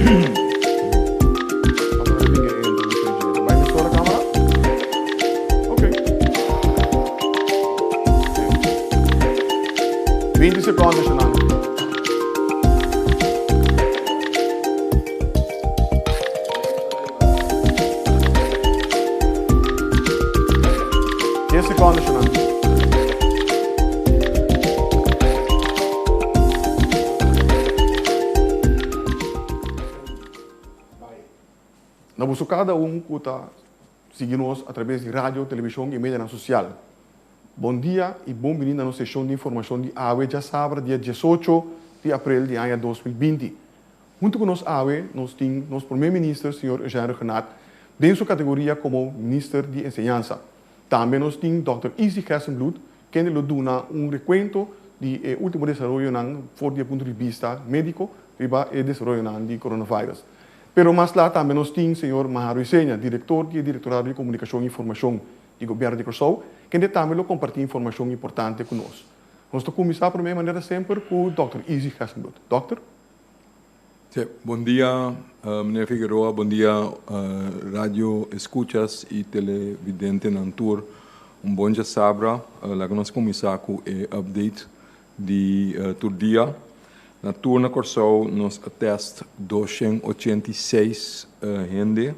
20 seconde, Shannon. 10 seconde, Shannon. Na boso kada un ku ta sigui nos atraves di radio, televishon i medianan sosial. Bon dia i bon bini na nos seshon di informashon di awe djasabra dia 18 di aprel di aña 2020. Huntu ku nos awe nos tin nos Prome Minister señor Eugène Rhuggenaath den su kategoria komo Minister di Enseñansa. Tambe nos tin dòkter Izzy Gerstenbluth kende lo duna un rekuento di e último desaroyonan for di e punto di bista médiko riba e desaroyonan di coronavirus. Pero mas la tambe nos tin señor Maharo Isenia, direktor di e Direktorado di Komunikashon i Informashon di Gobièrnu di Kòrsou, kende tambe lo kompartí informashon importante ku nos. Nos ta kuminsá promé manera semper ku dòkter Izzy Gerstenbluth. Dòkter? Sí, bon dia meneer Figueroa, bon dia radio escuchas y televidentenan tur. Un bon djasabra. Laga nos cuminsa cu e update di tur dia. Na tur na Corsou nos a test 286 hende,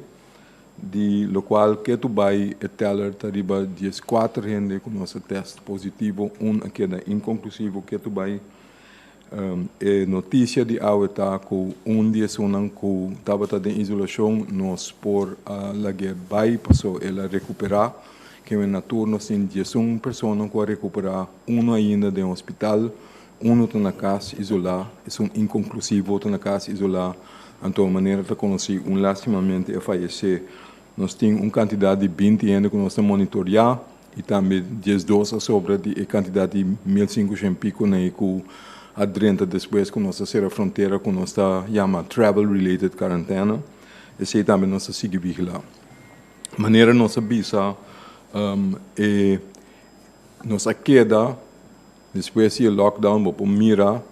di locual ketu bay e teller ta riba 14 hende cu nos a test positivo, un a keda inconclusivo ketu bay. E notisia di awe ta ku un di esunnan ku tabata den isolashon nos por a lag'é bai paso el a rekuperá. Kimen na tur nos tin 11 persona ku a rekuperá, unu ainda den hospital, unu ta na kas isolá, esun inkonklusivo ta na kas isolá, anto manera ta konosí un lastimamente a fayesé. Nos tin un kantidat di 20 hende ku nos ta monitoriá. I tambe 12 a sobra di e kantidat di 1500 piko nei ku a drenta despues ku nos a sera frontera ku nos ta yama travel related karantena. Esei tambe nos ta sigui vigilá. Manera nos a bisa e nos a keda despues di e lockdown bo por mira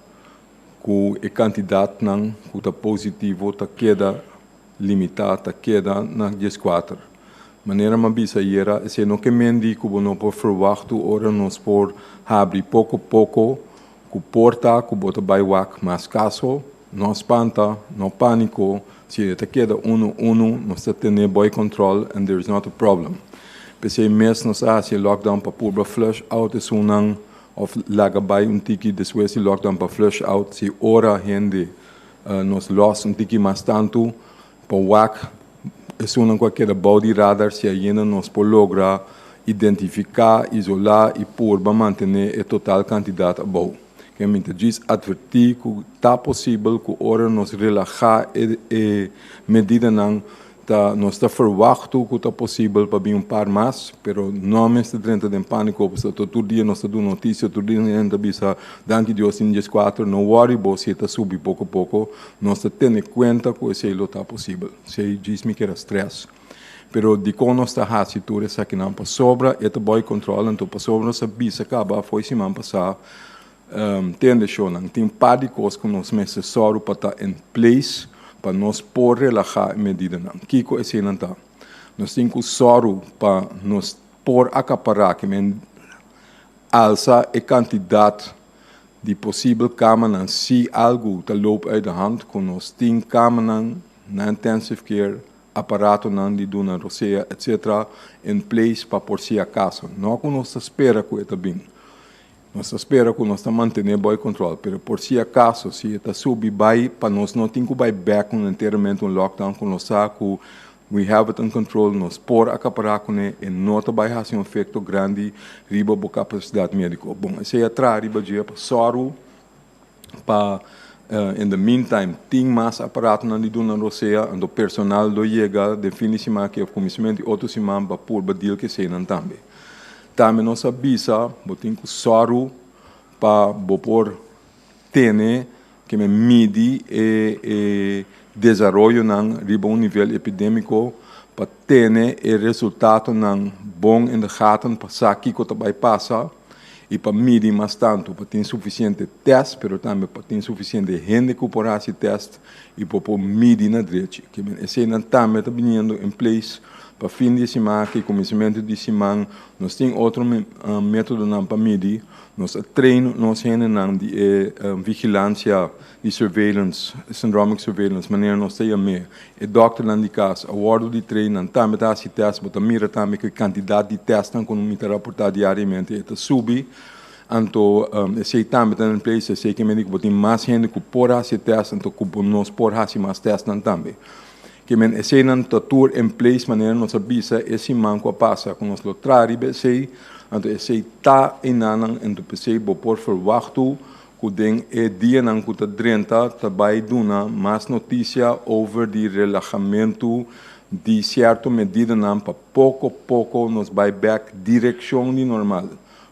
ku e kantidatnan ku ta positivo ta keda limitá ta keda na 14. Manera m'a bisa ayera, esei no ke men di ku bo no por ferwagt tur ora nos por habri poko poko ku por ta ku bo ta bai wak mas kaso. No spanta, no pániko, si e ta keda unu unu nos ta tene boi control and there is not a problem. P'esei mes nos a hasi e lockdown pa purba flush out esunnan òf laga bai un tiki despues di lockdown pa flush out si ora hende Nos lòs un tiki mas tantu pa wak esunnan ku a keda bou di radar si ainda nos por logra identifiká, isolá i purba mantené e total kantidat abou. Ke mi ta djis atvertí ku ta posibel ku ora nos relahá e medidanan Ta nos ta ferwachtu ku ta posibel pa bin un par mas, pero no mester drenta den pániko pasobra tur dia nos ta duna notisia, tur dia hende ta bisa danki Dios tin 14, no wòri bo si e ta subi poko poko, nos ta tene kuenta ku esei lo ta posibel. Esei djis mi keda strès. Pero dikon nos ta hasi tur esakinan? Pasobra e ta bòi kòntròl, anto pasobra nos a bisa kaba afo'i siman pasá, Tende shownan, tin un par di kos ku nos mester sòru pa ta in place pa nos por relahá e medidanan. Kiko eseinan ta? Nos tin ku sòru pa nos por akapará, ke men alsa e kantidat di posibel kamanan si algu ta loop uit de hand, ku nos tin kamanan na intensive care, aparatonan di duna rosea, etc. In place pa por si akaso. No ku nos ta spera ku e ta bin. Nos ta spera ku nos ta mantené boi control, pero por si akaso si e ta subi bai pa nos no tin ku bai bek un enteramente un lockdown ku nos sa ku we have it in control, nos por akapará kuné, e no ta bai hasi un efekto grandi riba bo kapasidat médiko. Bon, esei a traha riba dje pa sòru pa in the meantime tin mas aparatonan di duna rosea, anto personal lo yega den fin di siman aki òf kuminsamentu di otro siman pa purba deal ku eseinan tambe. Tambe nos a bisa bo tin ku sòru pa bo por tene ke men midi e e desaroyonan riba un nivel epidémiko pa tene e resultatonan bon in de gaten pa sa kiko ta bai pasa. I pa midi mas tantu, pa tin sufisiente tèst, pero tambe pa tin sufisiente hende ku por hasi tèst i por por midi na drechi. Ke men eseinan tambe ta biniendo in place pa fin di e siman aki, kuminsamentu di siman. Nos tin otro metodonan pa midi. Nos a train nos hendenan di e vigilansia di surveillance, syndromic surveillance, manera nos ta yam'é. E dòkternan di kas a wòrdu di train, nan tambe ta hasi tèst. Bo ta mira tambe ku e kantidat di tèstnan ku mi ta raportá diariamente e ta subi. Anto esei tambe ta na place, esei ke mende ku bo tin mas hende ku por hasi e tèst, anto ku bo nos por hasi mas tèstnan tambe. Ke men eseinan ta tur in place manera nos a bisa e siman ku a pasa ku nos lo traha riba esei, anto esei ta einanan, anto p'esei bo por ferwachtu ku den e dianan ku ta drenta ta bai duna mas notisia over di relahamentu di sierto medidanan pa poko poko nos bai bek direkshon di normal.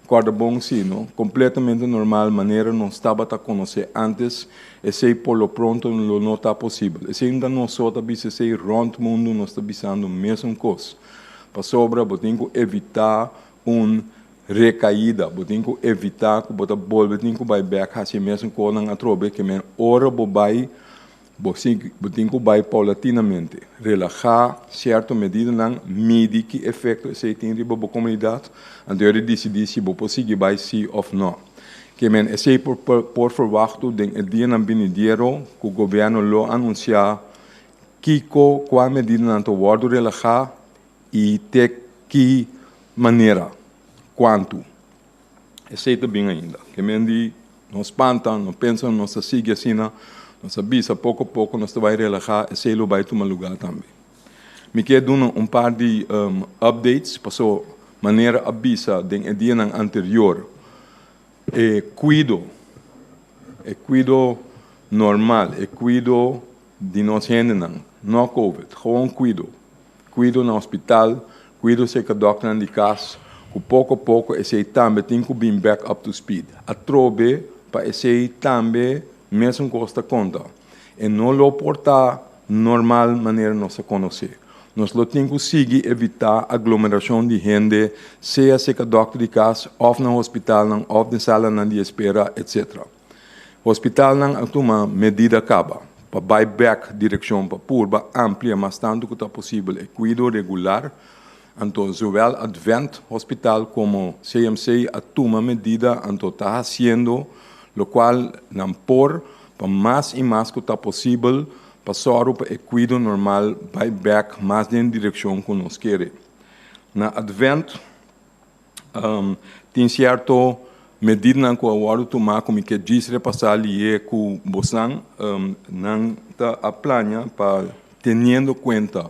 Kòrda bon si, no kompletamente normal manera nos tabata konosé antes, esei por lo pronto lo no ta posibel. Esei no ta nos so ta bisa esei, rònt mundu nos ta bisando mesun kos. Pasobra bo tin ku evitá un Rekaida, bo tin ku evitá ku bo ta bolbe tin ku bai bèk hasi e mesun kosnan atrobe ke men ora bo bai bo bo tin ku bai paulatinamente. Relahá sierto medidanan, midi ki efekto esei tin riba bo komunidat, anto di disidí si bo por sigui bai sí òf nò. Ke men esei por por ferwachtu den e dianan binidero ku gobièrnu lo anunsiá kiko kua medidanan ta wòrdu relahá I te ki manera? Kuantu? Esei ta bin ainda. Ke men di no spanta, no pensa nos ta sigui asina, nos a bisa poko poko nos ta bai relahá, esei lo bai tuma lugá tambe. Mi ke duna un par di updates paso manera a bisa den e dianan anterior e kuido, e kuido normal, e kuido di nos hendenan, no covid, gewoon kuido. Kuido na hospital, kuido serka dòkternan di kas, ku poko poko esei tambe tin ku bin bèk up to speed. Atrobe pa esei tambe mesun kos ta konta. E no lo por ta normal manera nos a konosé. Nos lo tin ku sigui evitá aglomerashon di hende, sea serka dòkter di kas òf na hospitalnan òf den salanan di espera, etc. Hospitalnan a tuma medida kaba pa bai bèk direkshon pa purba amplia mas tantu ku ta posibel e kuido regular. Anto zowel Advent Hospital komo CMC a tuma medida anto ta hasiendo lokual nan por pa mas i mas ku ta posibel pa sòru pa e kuido normal bai bèk mas den direkshon ku nos kere. Na Advent. Tin sierto medidanan ku a wòrdu tumá ku mi ke djis repasá lié ku bosan. Nan ta a plania pa teniendo kuenta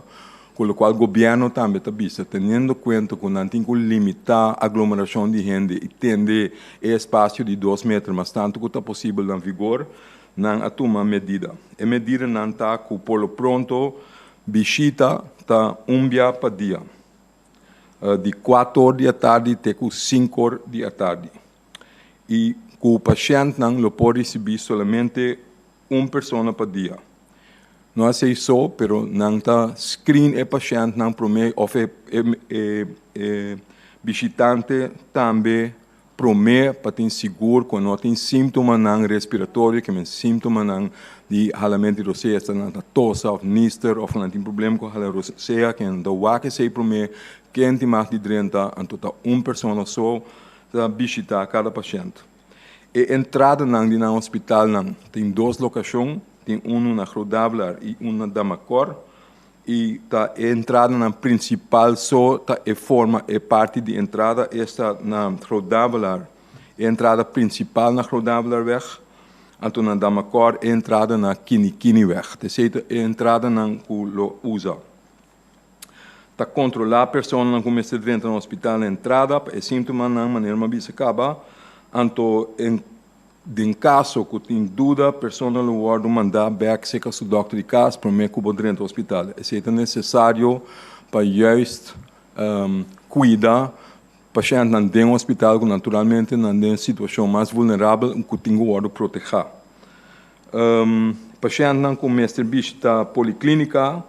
ku lokual gobièrnu tambe ta bisa, teniendo kuenta ku nan tin ku limitá aglomerashon di hende i tende e espasio di dos meter mas tantu ku ta posibel na vigor, nan a tuma medida. E medidanan ta ku por lo pronto bishita ta un bia pa dia. Di kuator di atardi te ku sinkor di atardi. I ku pashèntnan lo por risibí solamente un persona pa dia. No asei so, pero nan ta screen e pashèntnan promé òf e e bishitante tambe Promé pa tin sigur ku no tin síntomanan respiratorio, ke men síntomanan di halamentu di rosea, esta nan ta tosa òf nister òf nan tin problema ku hala rosea, ke nan ta wak esei promé, ken tin mag di drenta, anto ta un persona so ta bishitá kada pashènt. E entradanan di nan hospitalnan tin dos lokashon, tin unu na Groot Davelaar i un na Damakor. I ta e entradanan prinsipal so ta e forma e parti di entrada, esta na Groot Davelaar e entrada prinsipal na Groot Davelaarweg, anto na Damakor e entrada na Kinikiniweg. T'esei ta e entradanan ku lo usa. Ta kontrolá personanan ku mester drenta na hospital na entrada pa e síntomanan manera mi a bisa kaba, anto e. Den kaso ku tin duda, persona lo wòrdu mandá bèk serka su dòkter di kas promé ku bo drenta hospital. Esei ta nesesario pa juist kuida pashèntnan den hospital ku naturalmente nan den situashon mas vulnerabel ku tin ku wòrdu protehá. Pashèntnan ku mester bishita poliklínika,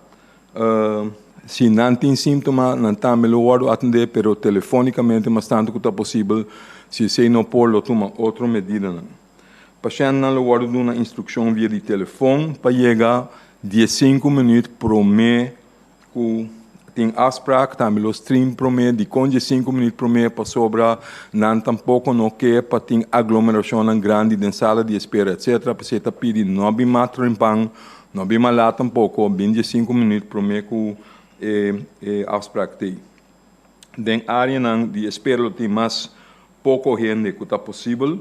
si nan tin síntoma nan tambe lo wòrdu atendé pero telefónikamente mas tantu ku ta posibel. Si esei no por, lo tuma otro medidanan. Pashèntnan lo wòrdu duna instrukshon via di telefòn pa yega diesinku minüt promé ku tin afsprak. Tambe lo stream promé dikon diesinku minüt promé pasobra nan tampoko no ke pa tin aglomerashonnan grandi den sala di espera etsetera. P'esei ta pidi no bin mas trempan, no bin mas lat tampoko, bin diesinku minüt promé ku e afsprak t'ei. Den áreanan di espera lo tin mas poko hende ku ta posibel.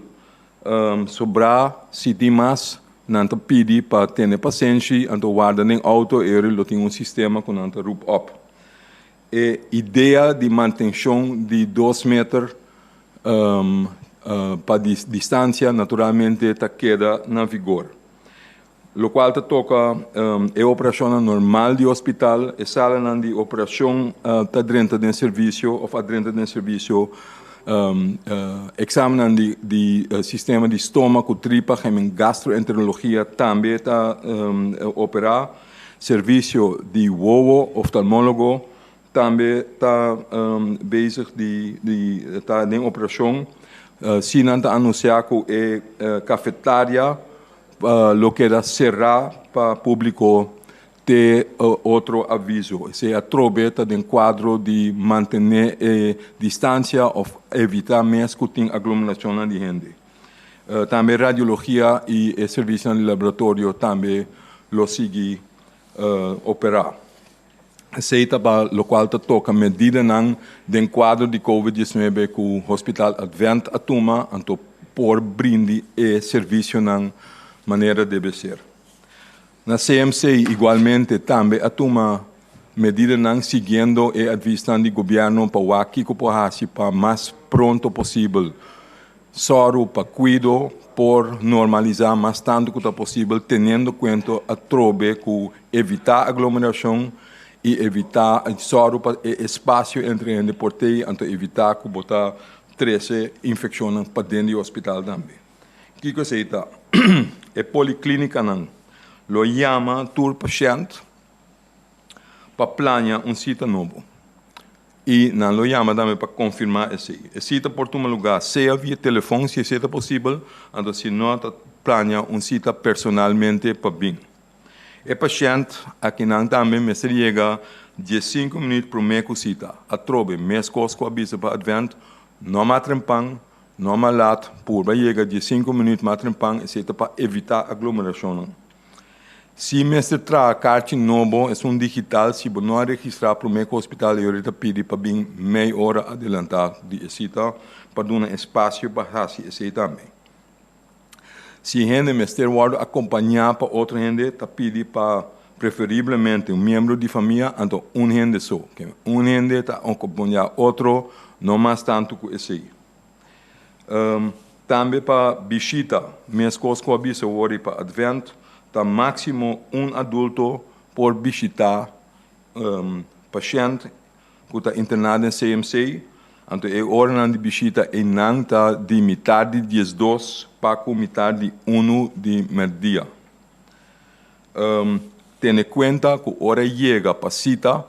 Sobrá si tin mas, nan ta pidi pa tene pasenshi, anto warda den outo e ora lo tin un sistema ku nan ta roep op. E idea di mantenshon di dos meter pa distansia naturalmente ta keda na vigor. Lokual ta toka e operashonnan normal di hospital, e salanan di operashon ta drenta den servisio òf a drenta den servisio, eksamennan di sistema di stoma ku tripa, gemen gastroenterologia tambe ta operá, servisio di wowo, oftalmólogo, tambe ta bezig di ta den operashon. Si nan ta anunsiá ku e kafetaria lo keda será pa públiko te otro aviso. Esei atrobe ta den kuadro di mantené e distansia òf evitá mes ku tin aglomerashonnan di hende. Tambe radiologia i e servisionan di laboratorio tambe lo sigui operá. Esei ta pa lokual ta toka medidanan den kuadro di Covid diesnuebe ku Hospital Advent a tuma anto por brindi e servisionan manera debe ser. Na CMC igualmente tambe a tuma medidanan siguiendo e advisnan di gobièrnu pa wak kiko por hasi pa mas pronto posibel Sòru pa kuido por normalisá mas tantu ku ta posibel teniendo kuenta atrobe ku evitá aglomerashon i evitá sòru pa e espasio entre hende por tei anto evitá ku bo ta trese infekshonnan paden di hospital tambe. Kiko esei ta? E poliklínikanan lo yama tur pashènt pa plania un sita nobo i nan lo yama tambe pa konfirmá esei. E sita por tuma lugá sea via telefòn si esei ta posibel, anto si no ta plania un sita personalmente pa bin. E pashènt akinan tambe mester yega diesinku minüt promé ku sita. Atrobe, meskos ku a bisa pa Advent, no mas trempan, no mas lat, purba yega diesinku minüt mas trempan, esei ta pa evitá aglomerashonnan. Si mester traha karchi nobo, esun digital, si bo no a registrá promé ku hospital e ora ta pidi pa bin mei ora adelantá di e sita pa duna espasio pa hasi esei tambe. Si hende mester wòrdu akompañá pa otro hende, ta pidi pa preferiblemente un miembro di famia anto un hende so. Un hende ta akompañá otro, no mas tantu ku esei. Tambe pa bishita, meskos ku a bisa wor i pa Advent, ta máksimo un adulto por bishitá pashènt ku ta interná den CMC. Anto e oranan di bishita einan ta di mitar di diesdos pa ku mitar di unu di mèrdia. Tene kuenta ku ora yega pa sita,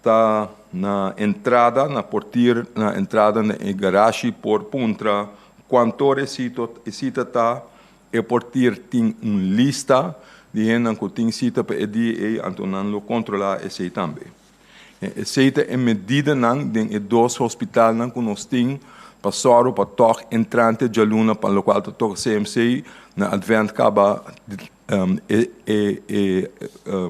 Ta na entrada na portier na entrada na e garashi por puntra cuantor e sito e cita ta, e portier tin un lista di hendenan cu tin cita pa e dia ey anto nan lo controla esey tambe. Esey ta e medidanan den e dos hospitalnan cu nos tin pa sòru pa tòg entrante djaluna pa locual ta toca CMC na Advent caba E e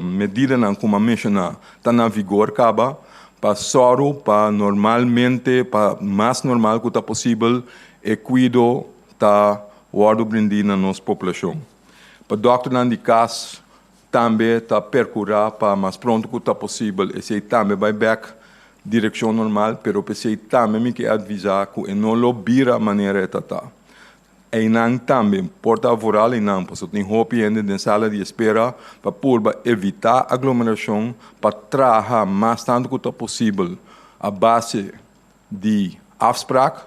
medidanan ku mi a menshoná ta na vigor kaba pa sòru pa normalmente, pa mas normal ku ta posibel, e kuido ta wòrdu brindí na nos poblashon. Pa dòkternan di kas tambe ta perkurá pa mas pronto ku ta posibel esei tambe bai bèk direkshon normal, pero p'esei tambe mi ke advisá ku e no lo bira manera e ta ta. Einan tambe por ta vooral einan pasobra tin hopi hende den sala di espera pa purba evitá aglomerashon pa traha mas tantu ku ta posibel a base di afsprak,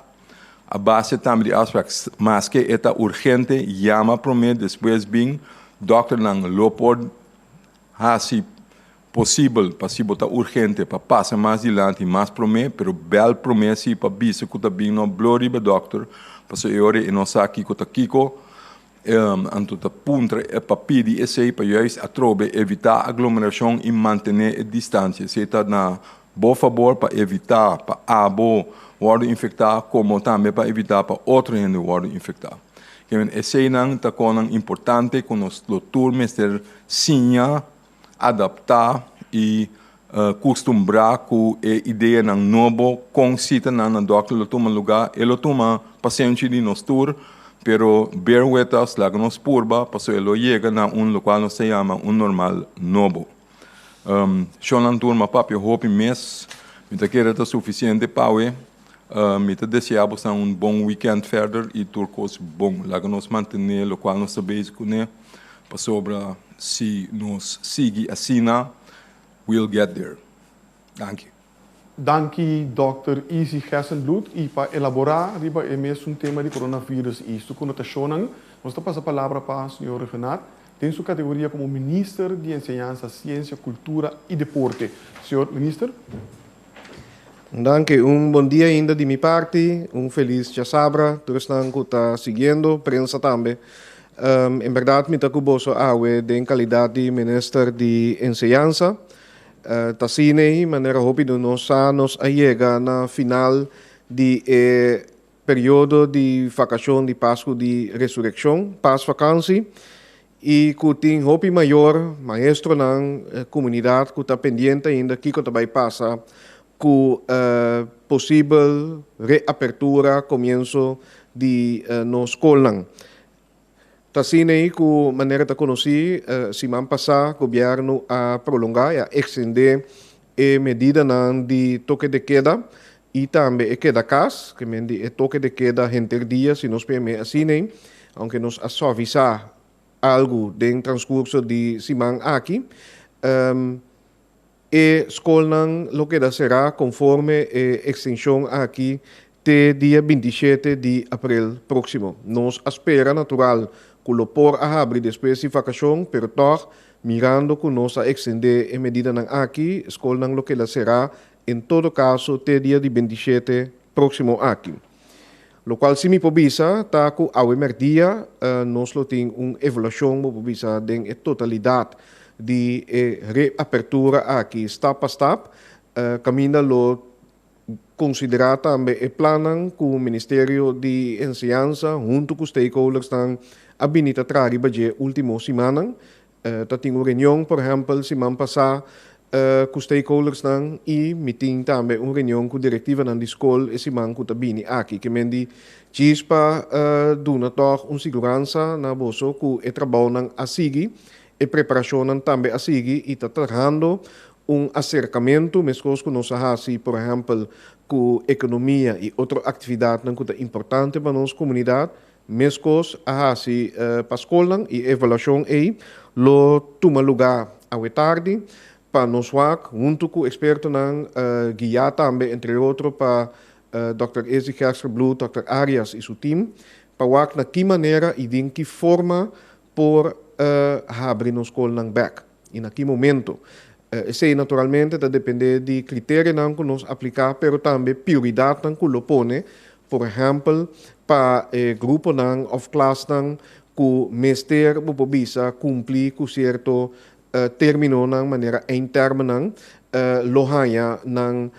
a base tambe di afsprak maske e ta urgente yama promé despues bin dòkternan lo por hasi. Posibel pa si bo ta urgente pa pasa mas dilanti mas promé, pero bèl promé si pa bisa ku ta bin no blo riba dòkter, pasobra e ora e no sa kiko ta kiko, anto ta puntra pa pidi esei pa juist atrobe evitá aglomerashon i mantené e distansia. Esei ta na bo fabor pa evitá pa abo wòrdu infektá komo tambe pa evitá pa otro hende wòrdu infektá. Eseinan ta konan importante ku nos lo tur mester siña adaptá i kustumbrá ku e ideanan nobo kon sitanan na dòkter lo tuma lugá. E lo tuma pasenshi di nos tur, pero bear with us, laga nos purba pasobra e lo yega na un lokual nos ta yama un normal nobo. Shonnan tur m'a papia hopi mes, mi ta kere ta sufisiente p'awe. Mi ta deseá bosan un bon weekend verder i tur kos bon. Laga nos mantené lokual nos ta bezig kuné. Pasobra si nos sigui asina, we'll get there. Danki. Danki Dòkter Izzy Gerstenbluth y pa elabora riba e mesun tema di coronavirus y su connotacionnan, nos ta pasa palabra pa señor Rhuggenaath den su categoria como Minister di Enseñansa, Ciencia, Cultura y Deporte. Señor Minister. Danki. Un bon dia ainda di mi parti. Un felis djasabra tur esnan ku ta siguiendo, prensa tambe. En bèrdat mi ta ku boso awe den kalidat di Minister di Enseñansa. Ta asina ei, manera hopi di nos sa, nos a yega na final di e periodo di vakashon di Pasku di Resurekshon, Paasvakantie, i ku tin hopi mayor, maestronan, komunidat ku ta pendiente ainda kiko ta bai pasa ku posibel reapertura, komienso di nos skolnan. Ta asina ei ku manera ta konosí, siman pasá gobièrnu a prolongá i a ekstendé e medidanan di toke de keda i tambe e keda kas, ke men di e toke de keda henter dia si nos p'e asina ei, aunke nos a suavisá algu den transkurso di siman aki. E skolnan lo keda será konforme e ekstenshon aki te dia 27 di aprel próksimo. Nos a spera natural ku lo por a habri despues di vakashon, pero tòg mirando ku nos a ekstendé e medidanan aki, skolnan lo keda será en todo kaso te dia di 27 próksimo aki. Lokual si mi por bisa ta ku awe mèrdia nos lo tin un evaluashon, bo por bisa, den e totalidat di e reapertura aki stap pa stap, kaminda lo konsiderá tambe e plannan ku Ministerio di Enseñansa huntu ku stakeholdersnan a bini ta traha riba dje último simannan. Ta tin un reunion por ehèmpel siman pasá ku stakeholdersnan i mi tin tambe un reunion ku direktivanan di skol e siman ku ta bini aki. Ke men di djis pa duna tòg un siguransa na boso ku e trabounan a sigui, e preparashonnan tambe a sigui i ta trahando un aserkamentu meskos ku nos a hasi por ehèmpel ku ekonomia i otro aktividatnan ku ta importante pa nos komunidat. Meskos a hasi pa skolnan i e evaluashon ei lo tuma lugá awe tardi pa nos wak huntu ku ekspertonan guiá tambe entre otro pa Dòkter Izzy Gerstenbluth, Dòkter Arias i su tim pa wak na ki manera i den ki forma por habri nos skolnan bèk i na ki momento. Esei naturalmente ta dependé di kriterianan ku nos apliká pero tambe prioridatnan ku lo pone, por ehèmpel pa e gruponan òf klasnan ku mester bo por bisa kumpli ku sierto términonan manera eindtermennan lo haña nan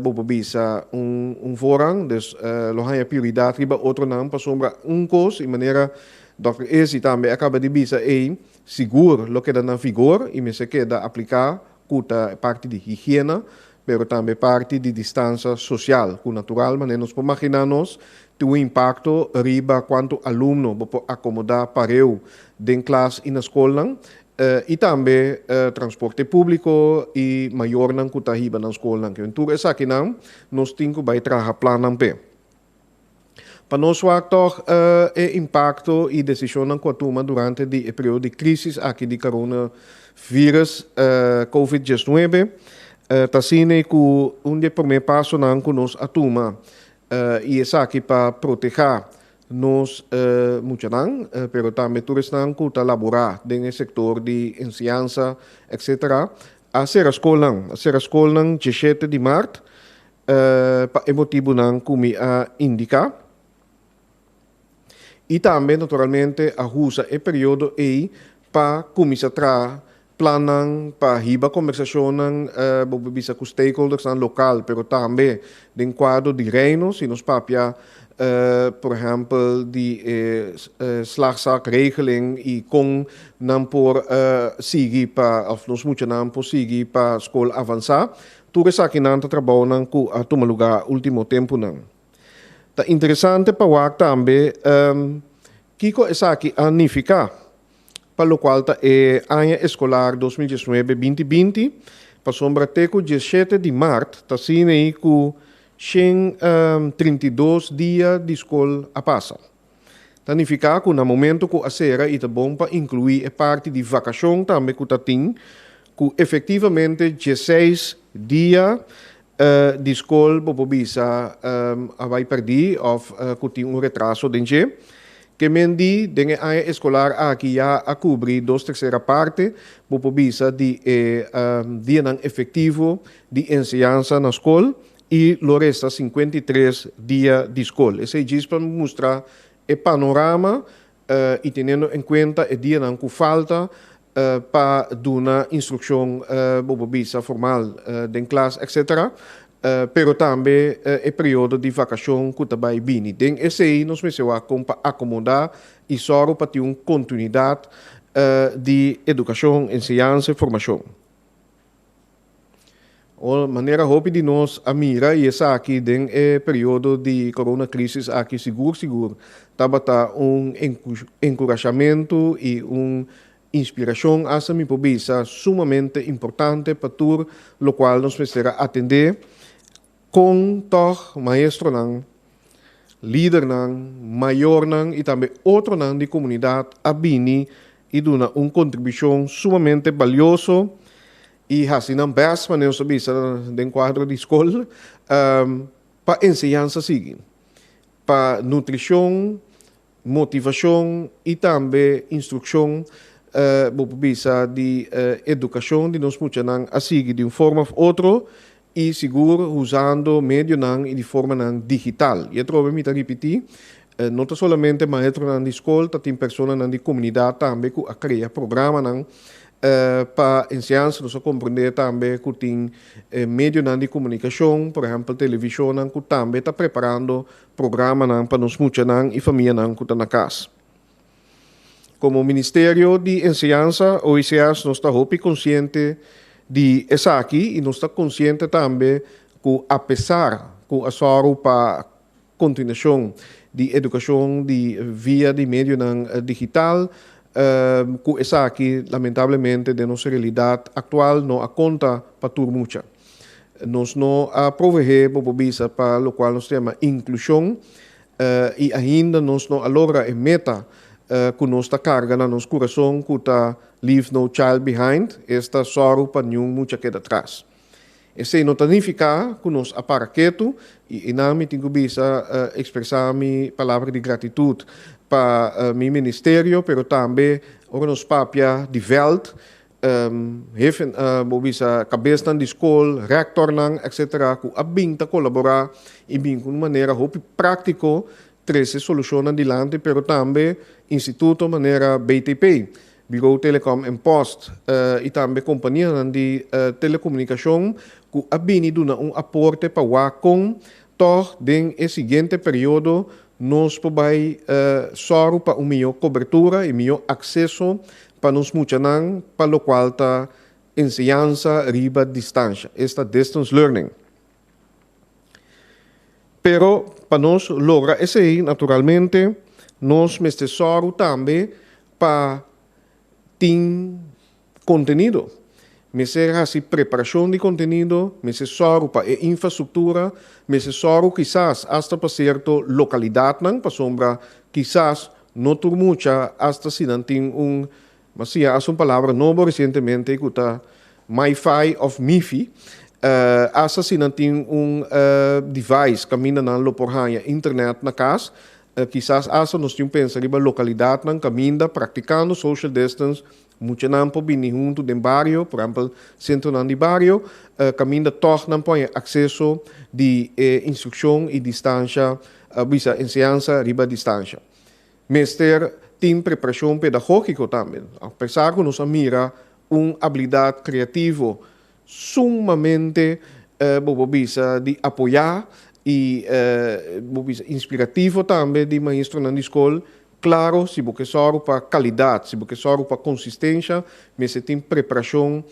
bo por bisa un voorrang, dus lo haña prioridat riba otronan pasobra un kos i manera dòkter Izzy tambe a kaba di bisa ei, Sigur lo keda na vigor i mester keda apliká ku ta parti di higiena, pero tambe parti di distansa sosial, ku natural manera nos por maginá nos tin un impakto riba kuantu alumno bo por akomodá pareu den klas i na skolnan, i tambe transporte públiko i mayornan ku ta hiba nan skolnan. Tur esakinan nos tin ku bai traha plannan p'e. Pa nos wak tòg e impakto i desishonnan ku a tuma durante di e periodo di krísis aki di coronavirus covid 19, ta asina ku un di e promé pasonan ku nos a tuma i esaki pa protehá nos muchanan, pero tambe tur esnan ku ta laborá den e sektor di enseñansa, etcetera. A sera skolnan, a sera skolnan 17 di mart, pa e motibunan ku mi a indiká. I tambe naturalmente a usa e periodo ei pa kuminsá traha plannan, pa hiba kombersashonnan, bo por bisa ku stakeholdersnan lokal, pero tambe den kuadro di Reino, si nos papia por ehèmpel di e slagzakregeling i kon nan por sigui pa òf nos muchanan por sigui pa skol avansá. Tur esakinan ta trabounan ku a tuma lugá último tempunan. Ta interesante pa wak tambe kiko esaki a nifiká pa lokual ta e aña eskolar 2019 2020, pasobra te ku 17 di mart ta asina ku 132 dia di skol a pasa. Ta nifiká ku na momento ku a sera i ta bon pa inkluí e parti di vakashon tambe ku ta tin, ku efektivamente 16 dia di skol bo por bisa a bai pèrdí òf ku tin un retraso den dje. Ke men di den e aña eskolar aki ya a kubri dos tersera parte, bo por bisa, di e dianan efektivo di enseñansa na skol i lo resta 53 dia di skol. Esei djis pa mustra e panorama i teniendo en kuenta e dianan ku falta pa duna instrukshon, bo por bisa, formal den klas, etc. Pero tambe e periodo di vakashon ku ta bai bini. Den esei nos mester wak kon pa akomodá i sòru pa tin un kontinuidat di edukashon, enseñansa i formashon. O manera hopi di nos a mira i esaki den e periodo di corona crisis aki sigur sigur tabata un enkurashamentu i un inspirashon, hasta mi por bisa, sumamente importante pa tur lokual nos mester a atendé kon tòg maestronan, lidernan, mayornan i tambe otronan di komunidat a bini i duna un kontribushon sumamente balioso i hasi nan best, manera nos ta bisa den kuadro di skol, pa enseñansa sigui, pa nutrishon, motivashon i tambe instrukshon, bo por bisa, di edukashon di nos muchanan a sigui di un forma òf otro i sigur usando medionan i di formanan digital. I atrobe mi ta ripití, no ta solamente maestronan di skol, ta tin personanan di komunidat tambe ku a krea programanan pa enseñansa. Nos a komprendé tambe ku tin medionan di komunikashon, por ehèmpel televishonnan, ku tambe ta preparando programanan pa nos muchanan i famianan ku ta na kas. Komo Ministerio di Enseñansa, OICS, nos ta hopi konsiente di esaki i nos ta konsiente tambe ku apesar ku a sòru pa kontinuashon di edukashon di via di medionan digital, ku esaki lamentablemente den nos realidat aktual no a konta pa tur mucha. Nos no a proveé, bo por bisa, pa lokual nos ta yama inklushon i ainda nos no a logra e meta ku nos ta karga na nos kurason, ku ta "Leave no child behind", esta sòru pa niun mucha keda atras. Esei no ta nifiká ku nos a para ketu i einan mi tin ku bisa, ekspresá mi palabra di gratitut pa mi ministerio, pero tambe ora nos papia di vèlt, hefe, bo bisa kabesnan di skol, rektornan, etc., ku a bin ta kolaborá i bin ku un manera hopi práktiko trese solushonnan dilanti, pero tambe instituto manera BTP, Bureau Telecom en Post, i tambe kompanianan di telekomunikashon ku a bini duna un aporte pa wak kon tòg den e siguiente periodo nos por bai sòru pa un mihó kobertura i mihó akseso pa nos muchanan pa lokual ta enseñansa riba distansha, esta distance learning. Pero pa nos logra esei, naturalmente, nos mester sòru tambe pa tin kontenido. Mester hasi preparashon di kontenido, mester sòru pa e infrastruktura, mester sòru kisas asta pa sierto lokalidatnan, pasobra kisas no tur mucha, asta si nan tin un, m'a siña hasta un palabra nobo resientemente ku ta MiFi òf MiFi, asta si nan tin un device kaminda nan lo por haña internet na kas, kisas asta nos tin pensa riba lokalidatnan kaminda praktikando social distance. Muchanan por bini huntu den bario, por ehèmpel sentronan di bario, kaminda tòg nan por haña akseso di e instrukshon i distansha, bisa enseñansa riba distansha. Mester tin preparashon pedagógiko tambe. Apesar ku nos a mira un abilidat kreativo sumamente bo por bisa di apoyá i bo bisa inspirativo tambe di maestronan di skol, klaro si bo ke sòru pa kalidat, si bo ke sòru pa konsistensha, mester tin preparashon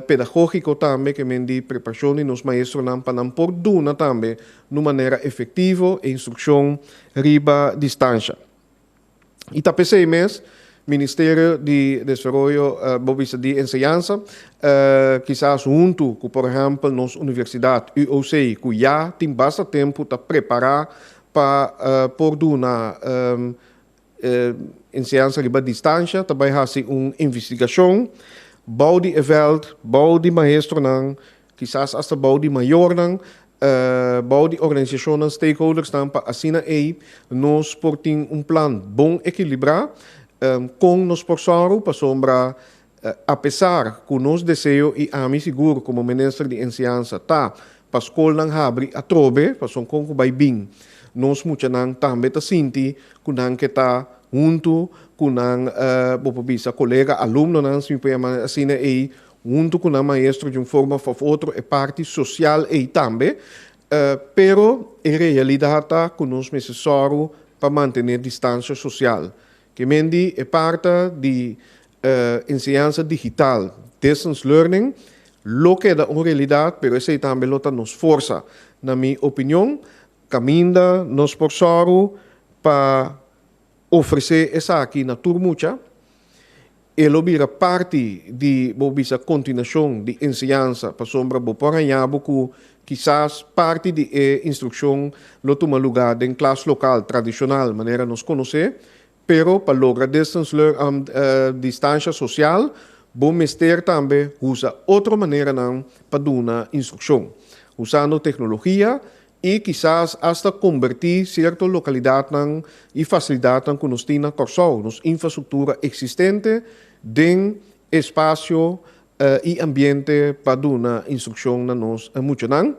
pedagógiko tambe, ke men di preparashon di nos maestronan pa nan por duna tambe na un manera efektivo e instrukshon riba distansha. I ta p'esei mes Ministerio di Desaroyo, bo bisa di Enseñansa, kisas huntu ku por ehèmpel nos universidat UOC ku ya tin basta tempu ta prepará pa por duna enseñansa riba distansha, ta bai hasi un investigashon bou di e vèlt, bou di maestronan, Kisas asta bou di mayornan, bou di organisashonnan, stakeholdersnan pa asina ei nos por tin un plan bon ekilibrá kon nos por sòru pasobra apesar ku nos deseo i ami sigur komo minister di enseñansa ta pa skolnan habri atrobe pasobra kon ku bai bin nos muchanan tambe ta sinti ku nan ke ta huntu ku nan bo por bisa kolega alumnonan si mi por yama asina ei huntu ku nan maestro di un forma òf otro e parti sosial ei tambe, pero e realidat ta ku nos mester sòru pa mantené distansia sosial. Ke men di e parta di enseñansa digital, distance learning, lo keda un realidat, pero esei tambe lo ta nos forsa. Na mi opinion, kaminda nos por sòru pa ofresé esaki na tur mucha, E lo bira parti di bo bisa kontinuashon di enseñansa pasobra bo por haña bo ku kisas parti di e instrukshon lo tuma lugá den klas lokal tradishonal manera nos konosé, pero pa logra distance learn distansha sosial bo mester tambe usa otro maneranan pa duna instrukshon usando teknologia i kisas asta kombertí sierto lokalidatnan i fasilidatnan ku nos tin na Kòrsou, nos infrastruktura eksistente, den espasio i ambiente pa duna instrukshon na nos muchanan.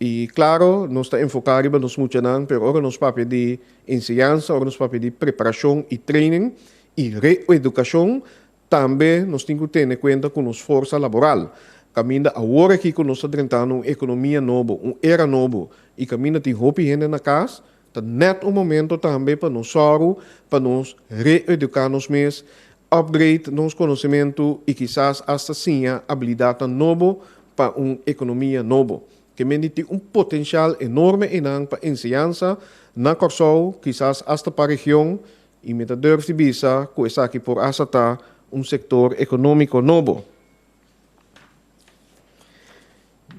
I klaro, nos ta enfoká riba nos muchanan, pero ora nos papia di enseñansa, ora nos papia di preparashon i training i reedukashon, Tambe nos tin ku tene kuenta ku nos forsa laboral. Kaminda awor aki ku nos ta drentando un ekonomia nobo, un era nobo, i kaminda tin hopi hende na kas, ta nèt un momento tambe pa nos sòru pa nos reeduká nos mes, upgrade nos konosementu i kisas asta siña abilidatnan nobo pa un ekonomia nobo. Ke mende tin un potensial enorme einan pa enseñansa na Kòrsou, kisas asta pa region, I mi ta durf di bisa ku esaki por hasta ta un sektor ekonómiko nobo.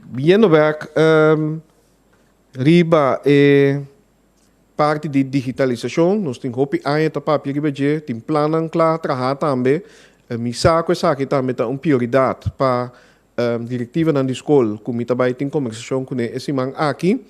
Biendo bèk riba e parti di digitalisashon, nos tin hopi aña ta papia riba dje, tin plannan kla traha tambe. Mi sa ku esaki tambe ta un prioridat pa direktivanan di skol ku mi ta bai tin kombersashon kuné e siman aki.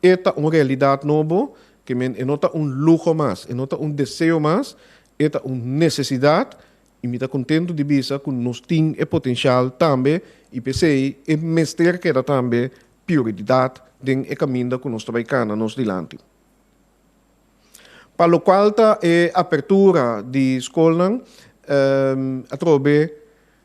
E ta un realidat nobo, ke men e no ta un luho mas, e no ta un deseo mas, e ta un nesesidat i mi ta kontentu di bisa ku nos tin e potensial tambe i p'esei e mester keda tambe prioridat den e kaminda ku nos ta bai kana nos dilanti. Pa lokual ta e apertura di skolnan, atrobe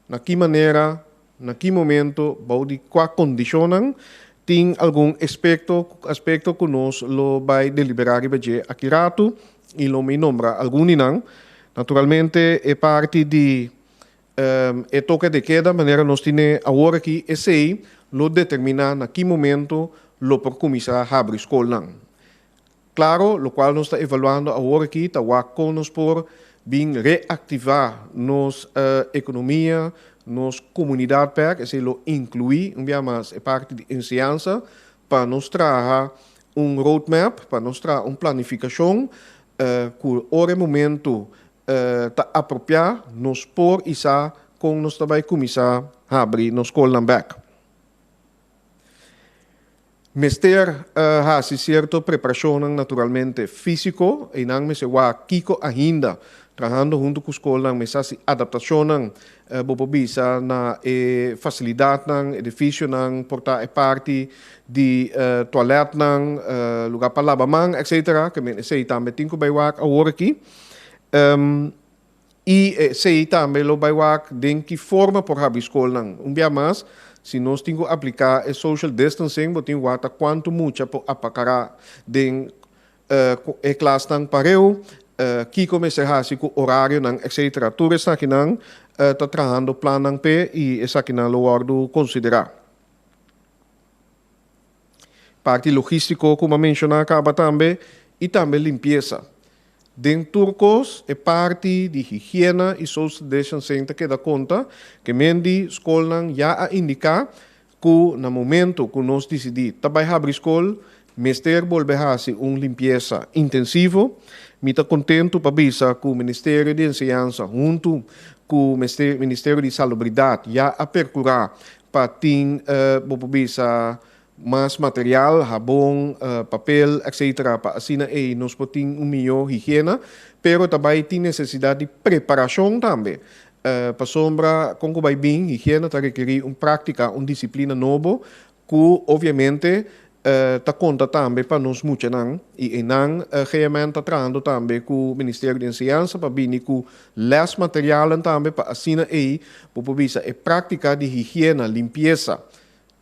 na ki manera, na ki momento, bou di kua kondishonnan, tin algun espekto, aspekto ku nos lo bai deliberá riba dje aki ratu i lo mi nombra algun di nan. Naturalmente e parti di e toke de keda manera nos tine awor aki, esei lo determiná na ki momento lo por kuminsá habri skolnan. Claro, locual nos ta evaluando awor aki ta wak con nos por bin reactiva nos economia, nos comunidad bek, esey lo inclui un bia mas e parti di enseñansa pa nos traha un roadmap, pa nos traha un planificacion cu ora e momento ta apropia nos por y sa con nos ta bay cuminsa habri nos scolnan bek. Mester hasi sierto preparashonnan naturalmente físiko, einan mester wak kiko ainda Trahando huntu ku skolnan mester hasi adaptashonnan, bo por bisa na e fasilidatnan, edifisionan, por ta e parti di tualètnan, lugá pa laba man, etsetera. Ke men esei tambe tin ku bai wak awor aki. I esei tambe lo bai wak den ki forma por habri skolnan. Un bia mas, si nos tin ku apliká e social distancing, bo tin wak ta kuantu mucha por apakará den e klasnan pareu, kiko mester hasi ku orarionan etcetera. Tur esakinan ta trahando plannan p'e i esakinan lo wòrdu konsiderá. Parti logístiko ku mi a menshoná kaba tambe i tambe limpiesa. Den tur kos e parti di higiena i social distancing ta keda konta, ke men di skolnan ya a indiká ku na momento ku nos disidí ta bai habri skol, mester bolbe hasi un limpiesa intensivo. Mi ta kontentu pa bisa ku Ministerio di Enseñansa huntu ku Ministerio di Salubridat ya a perkurá pa tin, bo por bisa, mas material, habon, papel, etcetera, pa asina ei nos por tin un mihó higiena. Pero ta bai tin nesesidat di preparashon tambe. Pasobra kon ku bai bin, higiena ta rekerí un práktika, un disiplina nobo ku obviamente ta konta tambe pa nos muchanan. I einan GMN ta trahando tambe ku Ministerio di Enseñansa pa bini ku lès materialnan tambe pa asina ei bo por bisa e práktika di higiena, limpiesa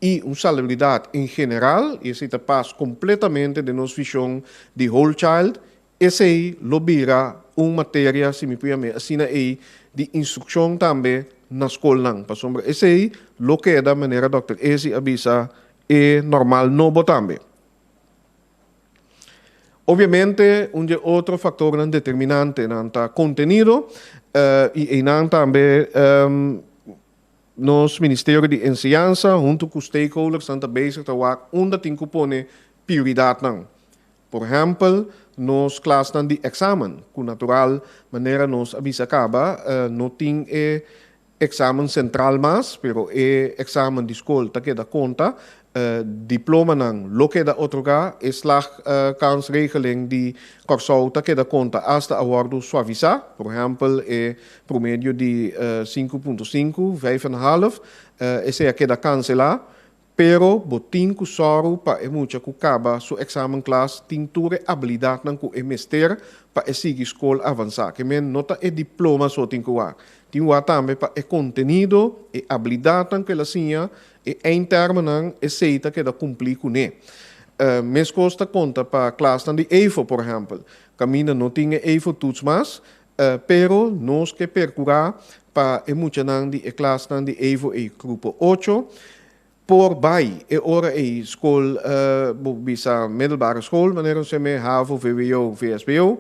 i un salubridat en general, i esei ta pas kompletamente den nos vishon di Whole Child, Esei lo bira un materia, si mi por yam'é asina ei, di instrukshon tambe na skolnan, pasobra esei lo keda, manera dòkter Ezi a bisa, e normal nobo tambe. Obviamente, un dje otro faktornan determinantenan ta kontenido, i einan tambe nos Ministerio di Enseñansa huntu ku stakeholdersnan ta bezig ta wak unda tin ku pone prioridatnan. Por ehèmpel, nos klasnan di èksamen, ku natural manera nos a bisa kaba, no tin e èksamen sentral mas, pero e èksamen di skol ta keda konta, diplomanan lo keda otorgá, e slagkansregeling di Kòrsou ta keda konta asta a wòrdu suavisá, por ehèmpel e promedio di 5.5, vijf en half, esei a keda kanselá. Pero bo tin ku sòru pa e mucha ku kaba su èksamenklas tin tur e abilidatnan ku e mester pa e sigui skol avansá. Ke men no ta e diploma so tin ku wak. Tin wak tambe pa e kontenido, e abilidatnan ku el a siña, e eindtermennan, esei ta keda kumplí kuné. Meskos ta konta pa klasnan di EIFO, por ehèmpel. Kaminda no tin e EIFO-toets mas, Pero nos ke perkurá pa e muchanan di e klasnan di EVO ei grupo ocho por bai e ora ei skol, bo bisa middelbare school manera nos yam'é, havo, vwo, vsbo,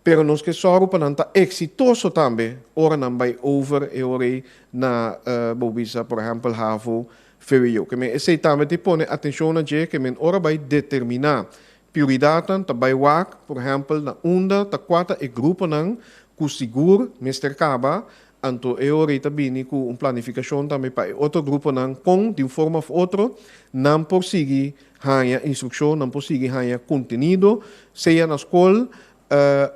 pero nos ke sòru pa nan ta eksitoso tambe ora nan bai over e ora ei na bo bisa por ehèmpel havo, vwo. Ke men esei tambe ta pone atenshon na dje, ke men ora bai determiná Prioridatnan ta bai wak, por ehèmpel, na unda ta kua ta e gruponan ku sigur mester kaba, anto e ora ei ta bini ku un planifikashon tambe pa e otro gruponan kon di un forma òf otro nan por sigui haña instrukshon, nan por sigui haña kontenido, sea na skol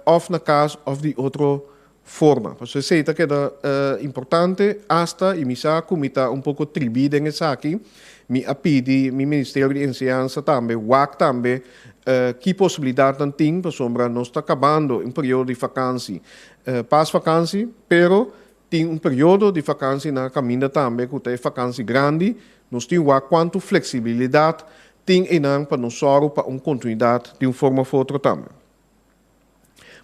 òf na kas òf di otro forma. Pasobra esei ta keda importante asta i mi sa ku mi ta un poko tribí den esaki, mi a pidi mi Ministerio di Enseñansa tambe wak tambe ki posibilidatnan tin pasobra nos ta kabando un periodo di fakansi, pas fakansi, pero tin un periodo di fakansi na kaminda tambe ku ta e fakansi grandi, nos tin wak kuantu fleksibilidat tin einan pa nos sòru pa un kontinuidat di un forma òf otro tambe.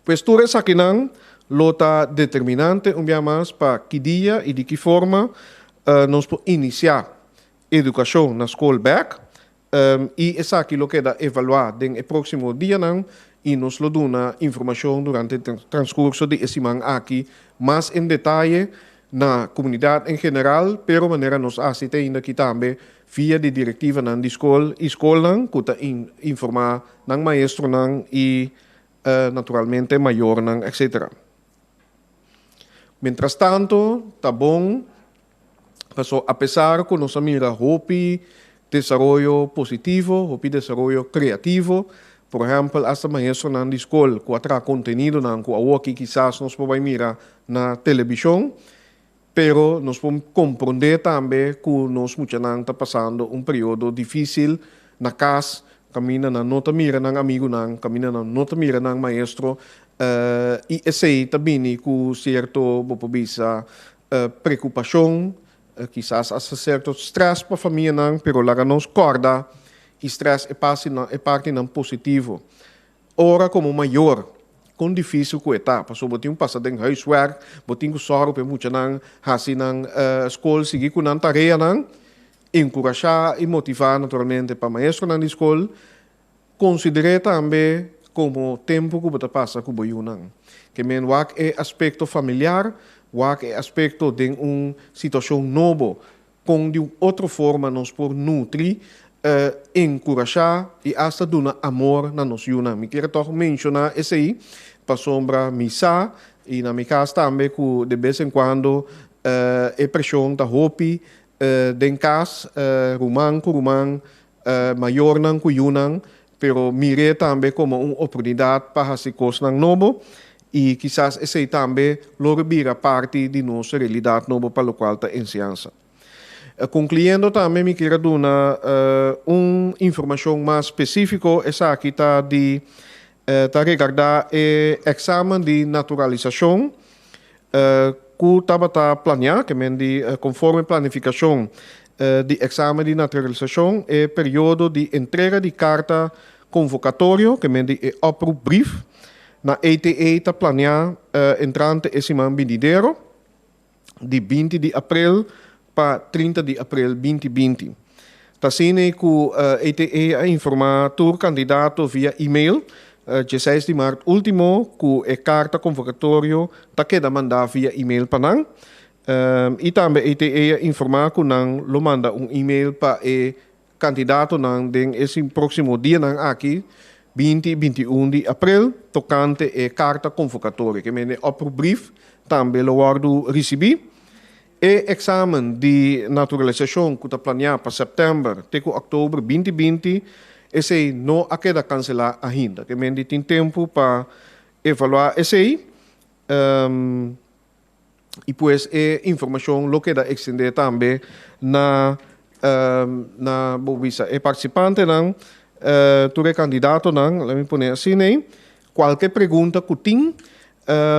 Pues tur esakinan lo ta determinante un bia mas pa ki dia i di ki forma nos por inisiá edukashon na skol bèk i esaki lo keda evaluá den e próksimo dianan i nos lo duna informashon durante transkurso di e siman aki mas en detaye na komunidat en general pero manera nos hasi te ainda aki tambe via di direktivanan di skol i skolnan ku ta informá nan maestronan i naturalmente mayornan etcetera. Mientrastanto ta bon paso apesar ku nos a mira hopi desaroyo positivo, hopi desaroyo kreativo. Por ehèmpel, hasta maestronan di skol ku a traha kontenidonan ku awoki kisas nos por bai mira na televishon, pero nos por komprondé tambe ku nos muchanan ta pasando un periodo difísil na kas, kaminda nan no ta mira nan amigunan, kaminda nan no ta mira nan maestro, i esei ta bini ku sierto, bo por bisa, preokupashon, kisas hasta sierto strès pa famianan, pero laga nos kòrda i strès e pasinan e partinan positivo. Ora komo mayor, kon difísil ku e ta, pasobra bo tin ku pasa den huiswerk, bo tin ku sòru pa e muchanan hasi nan skol, sigui ku nan tareanan, enkurashá i motivá naturalmente pa maestronan di skol, Konsider'é tambe komo tempu ku bo ta pasa ku bo yunan. Ke men wak e aspekto familiar, wak e aspekto den un situashon nobo, kon di un otro forma nos por nutri, enkurashá i asta duna amor na nos yunan. Mi kier tòg menshoná esei pasobra mi sa i na mi kas tambe ku de bes en kuando e preshon ta hopi den kas, ruman ku ruman, mayornan ku yunan, pero mir'é tambe komo un oportunidat pa hasi kosnan nobo i kisas esei tambe lo bira parti di nos realidat nobo pa lokual ta enseñansa. Konkluyendo tambe mi kier a duna un informashon mas spesífiko, esaki ta di ta regardá e eksamen di naturalisashon ku tabata planiá, ke men di konforme planifikashon di eksamen di naturalisashon, e periodo di entrega di karta konvokatorio, ke men di e oproepbrief, na ATA ta planiá entrante e siman binidero, di 20 di aprel pa 30 di aprel 2020. Ta asina ku ATA a informá tur kandidato via email 16 di mart último ku e karta konvokatorio ta keda mandá via email pa nan. I tambe ATA a informá ku nan lo manda un email pa e kandidatonan den e próksimo dianan aki, 20 i 21 di aprel, tokante e karta konvokatorio. Ke mende oproepbrief tambe lo wòrdu risibí. E eksamen di naturalisashon ku ta planiá pa sèptèmber te ku òktober 2020, esei no a keda kanselá ainda. Ke mende tin tempu pa evaluá esei. I pues e informashon lo keda ekstendé tambe na na bo bisa e partisipantenan, tur e kandidatonan, laat mi pone asina ei. Kualke pregunta ku tin,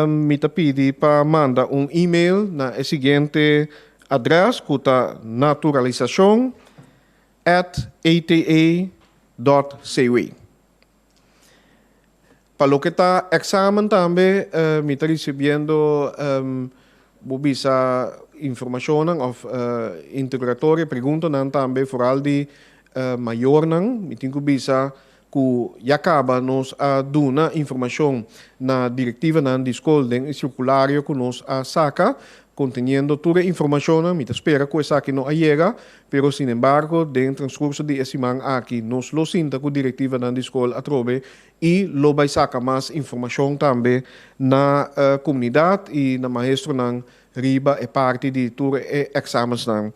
mi ta pidi pa manda un email na e siguiente adrès ku ta naturalisashon@ata.cw. Pa loke ta eksamen tambe mi ta risibiendo bo bisa informashonnan òf interogatorio, preguntanan tambe foral di mayornan. Mi tin ku bisa ku ya kaba nos a duna informashon na direktivanan di skol den e sirkulario ku nos a saka konteniendo tur e informashonnan. Mi ta spera ku esaki no a yega, Pero sinembargo, den transcurso di e siman aki nos lo sinta cu directivanan di scol atrobe y lo bay saca mas informacion tambe na comunidad y na maestronan riba e parti di tur e examensnan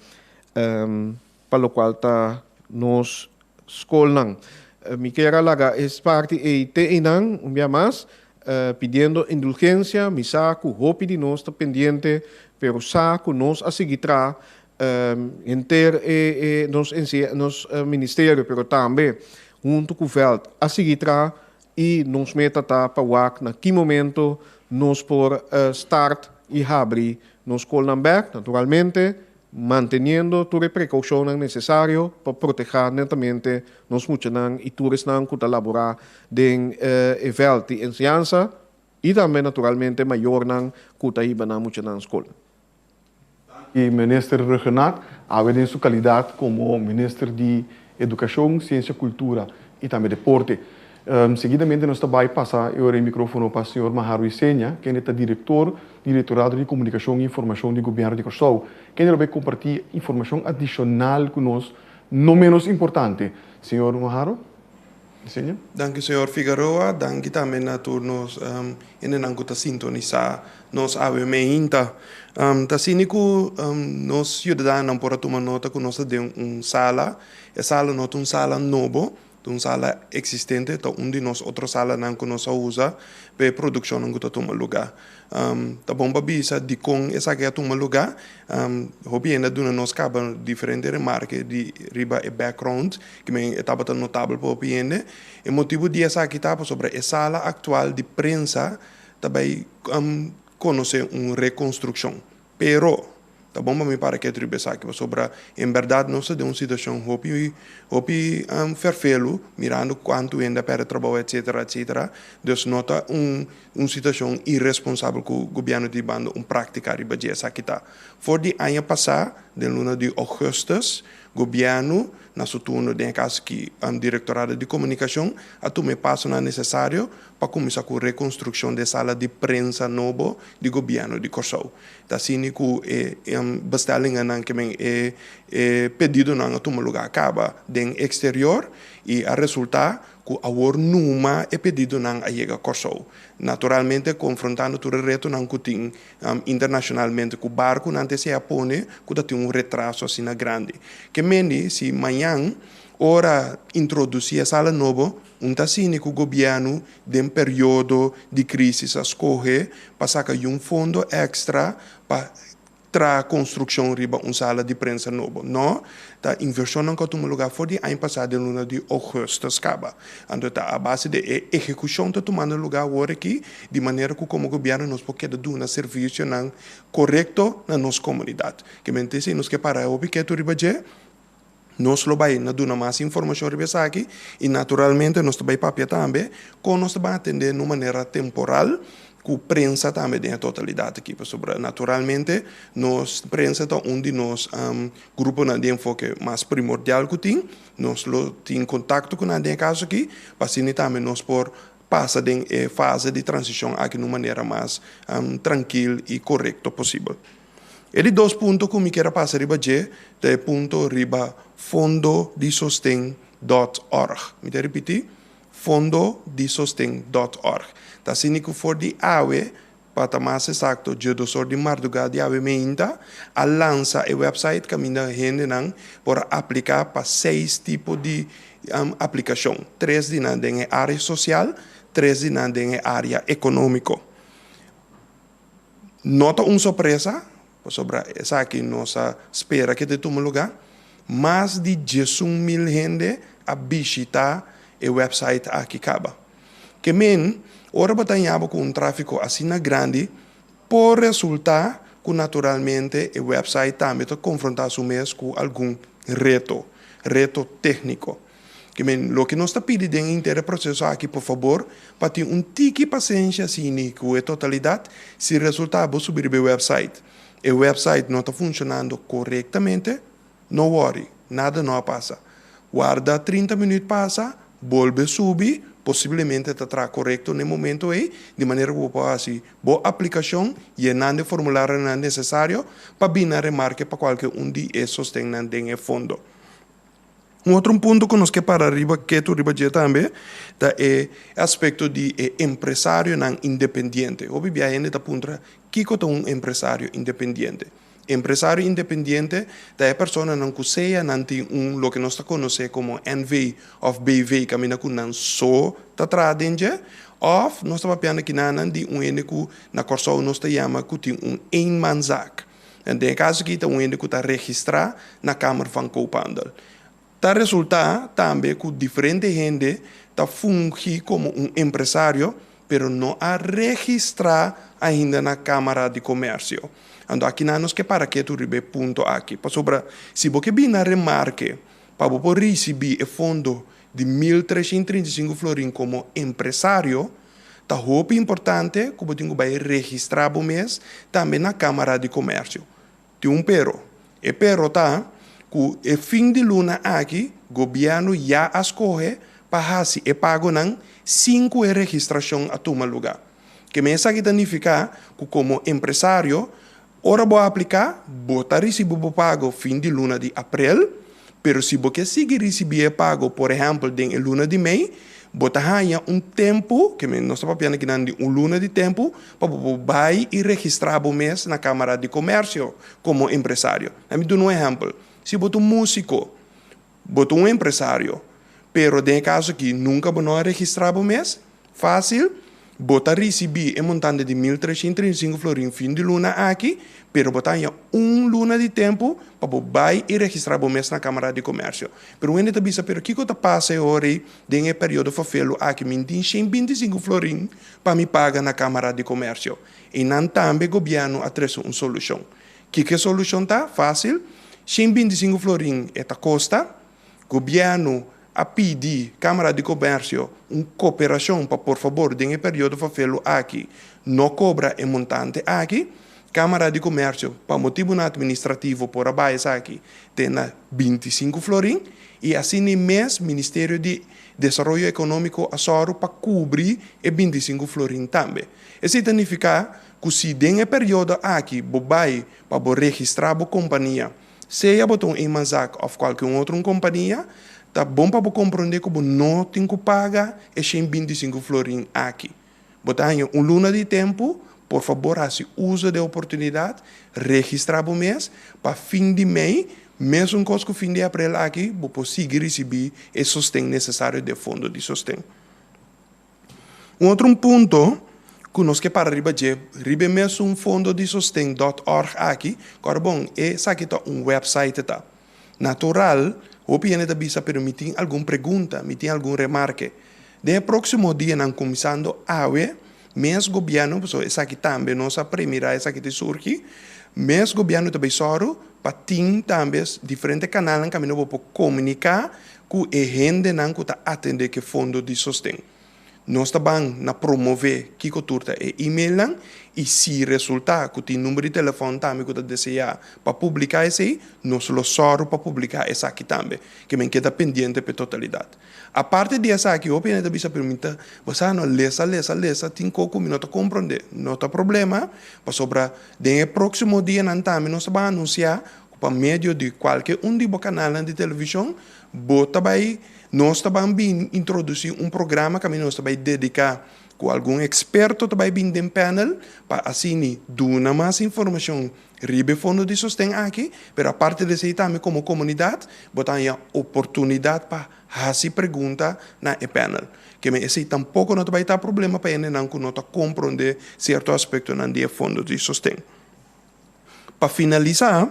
pa locual ta nos scolnan. Mi kier a laga e parti ey te eynan un bia mas, pidiendo indulgencia. Mi sa cu hopi di nos ta pendiente, pero sa cu nos a sigui tra Henter e nos nos ministerio pero tambe hunto cu veld a sigui traha y nos meta ta pa wak na ki momento nos por start y habri nos scolnan bek, naturalmente manteniendo tur e precaucionnan necesario pa proteha netamente nos muchanan y tur esnan cu ta labora den e veld di enseñansa y tambe naturalmente mayornan cu ta hiba nan muchanan scol. E Minister Rhuggenaath awe den su kalidat komo Minister di Edukashon, Siensia, Kultura i tambe Deporte. Seguidamente nos ta bai pasa e ora e mikrofono pa señor Maharo Isenia, kende ta Direktor di Direktorado di Komunikashon i Informashon di Gobièrnu di Kòrsou, kende lo bai kompartí informashon adishonal ku nos, no ménos importante. Señor Maharo Isenia. Danki señor Figaroa, danki tambe na tur nos hendenan ku ta sintonisá nos awe meinta. Ta asina ku nos siudadanonan por a tuma nota ku nos ta den un sala, e sala no ta un sala nobo. Ta un sala eksistente, ta un di nos otro salanan ku nos a usa pa e produkshonnan ku ta tuma lugá. Ta bon pa bisa dikon esaki a tuma lugá. Hopi hende a duna nos kaba diferente remarke di riba e background, ke men e tabata notabel pa hopi hende. E motibu di esaki ta pasobra e sala aktual di prensa ta bai konosé un rekonstrukshon. Pero, ta bon pa mi para ketu riba esaki, pasobra en bèrdat nos ta den un situashon hopi, hopi fèrfelu, mirando kuantu hende a pèrdè trabou etsetera, etsetera. Dus no ta un un situashon iresponsabel ku gobièrnu ta hibando un práktika riba dje. Esaki ta for di aña pasá, den luna di ougùstùs, gobièrnu na su turno, den e kaso aki Direktorado di Komunikashon, a tuma e pasonan nesesario pa kuminsá ku rekonstrukshon di e sala di prensa nobo di gobièrnu di Kòrsou. Ta asina ku e bestellingennan, ke men e e pedidonan a tuma lugá kaba den eksterior i a resultá ku awor numa e pedidonan a yega Kòrsou. Naturalmente konfrontando tur e retonan ku tin internashonalmente ku barkunan te sea pone ku ta tin un retraso asina grandi. Ke mende si mañan ora introdusí e sala nobo, Un ta asina ku gobièrnu den periodo di krísis a skohe pa saka yun fondo èkstra pa traha konstrukshon riba un sala di prensa nobo. No, ta invershonnan ku a tuma lugá for di aña pasá den luna di ougùstùs kaba. Anto ta a base di e ehekushon ta tumando lugá awor aki di manera ku komo gobièrnu nos por keda duna servisionan korekto na nos komunidat. Ke mente si nos ke para hopi ketu riba dje. Nos lo bai na duna mas informashon riba esaki i naturalmente nos ta bai papia tambe kon nos ta bai atendé na un manera temporal ku prensa tambe den e totalidat aki pasobra naturalmente nos prensa ta un di nos gruponan di enfoke mas primordial ku tin. Nos lo tin kontakto ku nan den e kaso aki pa asina tambe nos por pasa den e fase di transishon aki na un manera mas trankil i korekto posibel. E di dos punto ku mi kier a pasa riba dje ta e punto riba Fondo di Sosten dòt òrg. Mi ta ripití, Fondo di Sosten dòt òrg. Ta asina ku for di awe, pa ta mas esakto dje dos or di mardugá di awe meinta, a lansa e wèpsait kaminda hendenan por a apliká pa seis tipo di aplikashon. Tres di nan den e área sosial, tres di nan den e área ekonómiko. No ta un sorpresa, pasobra esaki nos a spera ke ta tuma lugá. Mas di 11.000 hende a bishitá e wèpsait aki kaba. Ke men, ora bo ta haña bo ku un tráfiko asina grandi, por resultá ku naturalmente e wèpsait tambe ta konfrontá su mes ku algun reto, reto tékniko. Ke men, loke nos ta pidi den henter e proseso aki, por fabor, pa tin un tiki pasenshi asini ku e totalidat, si resultá bo subi riba e wèpsait, e wèpsait no ta funshonando korektamente, no wòri, nada no a pasa. Warda 30 minüt pasa, bolbe subi, posiblemente ta traha korekto na e momento ei, di manera ku bo por hasi bo aplikashon yenando e formularionan nesesario pa bini na remarke pa kualke un di e sostennan den e fondo. Un otro punto ku nos ke para riba ketu riba dje tambe ta e aspekto di e empresarionan independiente. Hopi bia hende ta puntra kiko ta un empresario independiente. Empresario independiente ta e personanan ku sea nan tin un loke nos ta konosé komo NV òf BV kaminda ku nan so ta traha den dje òf nos ta papiando kinanan di un hende ku na Kòrsou nos ta yama ku tin un eenmanszaak. Den e kaso aki ta un hende ku ta registrá na Kamer van Koophandel. Ta resultá tambe ku diferente hende ta fungi komo un empresario pero no a registrá ainda na Kámara di Komersio. Anto akinan nos ke para ketu riba e punto aki pasobra si bo ke bini na remarke pa bo por risibí e fondo di 1335 florin komo empresario, Ta hopi importante ku bo tin ku bai registrá bo mes tambe na Kámara di Komèrsio. Tin un pero. E pero ta ku e fin di luna aki gobièrnu ya a skohe pa hasi e pagonan sin ku e registrashon a tuma lugá. Ke men esaki ta nifiká ku komo empresario ora bo apliká bo ta risibí bo pago fin di luna di aprel, Pero si bo ke sigui risibí e pago, por ehèmpel den e luna di mei, bo ta haña un tempu, ke men nos ta papiando akinan di un luna di tempu, pa bo por bai i registrá bo mes na Kámara di Komèrsio komo empresario. Laat mi duna un ehèmpel, si bo ta un músiko, bo ta un empresario, pero. Pero den e kaso aki nunka bo no a registrá bo mes. Fásil, bo ta risibí e montante di 1335 florin fin di luna aki, pero bo ta haña un luna di tempu pa bo bai i registrá bo mes na Kámara di Komèrsio. Pero un hende ta bisa, pero kiko ta pasa e ora ei den e periodo fafelu aki? Mi tin 125 florin pa mi paga na Kámara di Komèrsio. Einan tambe gobièrnu a trese un solushon. Kiko e solushon ta? Fásil, 125 florin e ta kosta. Gobièrnu a pidi Kámara di Komèrsio un koperashon pa por fabor den e periodo fafelu aki no kobra e montante aki. Kámara di Komèrsio pa motibunan atministrativo por a baha esaki te na 25 florin i asina mes Ministerio di Desaroyo Ekonómiko a sòru pa kubri e 25 florin tambe. Esei ta nifiká ku si den e periodo aki bo bai pa bo registrá bo kompania, sea bo ta un eenmanszaak òf kualke un otro un kompania, ta bon pa bo komprondé ku bo no tin ku paga e 125 florin aki. Bo ta haña un luna di tempu, por fabor hasi uso di e oportunidat, registrá bo mes pa fin di mei, mesun kos ku fin di aprel aki, bo por sigui risibí e sosten nesesario di e fondo di sosten. Un otro un punto ku nos ke para riba dje, riba e mesun fondo di sosten dòt òrg aki, ku ora bon, esaki ta un wèpsait ta. Natural, hopi hende ta bisa pero mi tin algun pregunta, mi tin algun remarke. Den e próksimo dianan kuminsando awe, mes gobièrnu, pasobra esaki tambe nos a premirá esaki ta surgi, mes gobièrnu ta bai sòru pa tin tambe diferente kanalnan kaminda bo por komuniká ku e hendenan ku ta atendé ku e fondo di sosten. Nos ta ban na promové kiko tur ta e emailnan i si resultá ku tin number di telefòn tambe ku ta deseá pa publiká esei, nos lo sòru pa publiká esaki tambe. Ke men keda pendiente pa e totalidat. Aparte di esaki hopi hende ta bisa pero mi ta bo sa no lesa lesa lesa tin kos ku mi no ta komprondé. No ta problema pasobra den e próksimo dianan tambe nos ta ban anunsiá ku pa medio di kualke un di bo kanalnan di televishon bo ta bai Nos ta ban bin introdusí un programa kaminda nos ta bai dediká ku algun eksperto ta bai bin den panel pa asini duna mas informashon riba e fondo di sosten aki, pero aparte di esei tambe komo komunidat bo ta haña oportunidat pa hasi pregunta na e panel. Keme esei tampoko no ta bai ta problema pa hendenan ku no ta komprondé sierto aspektonan di e fondo di sosten. Pa finalisá,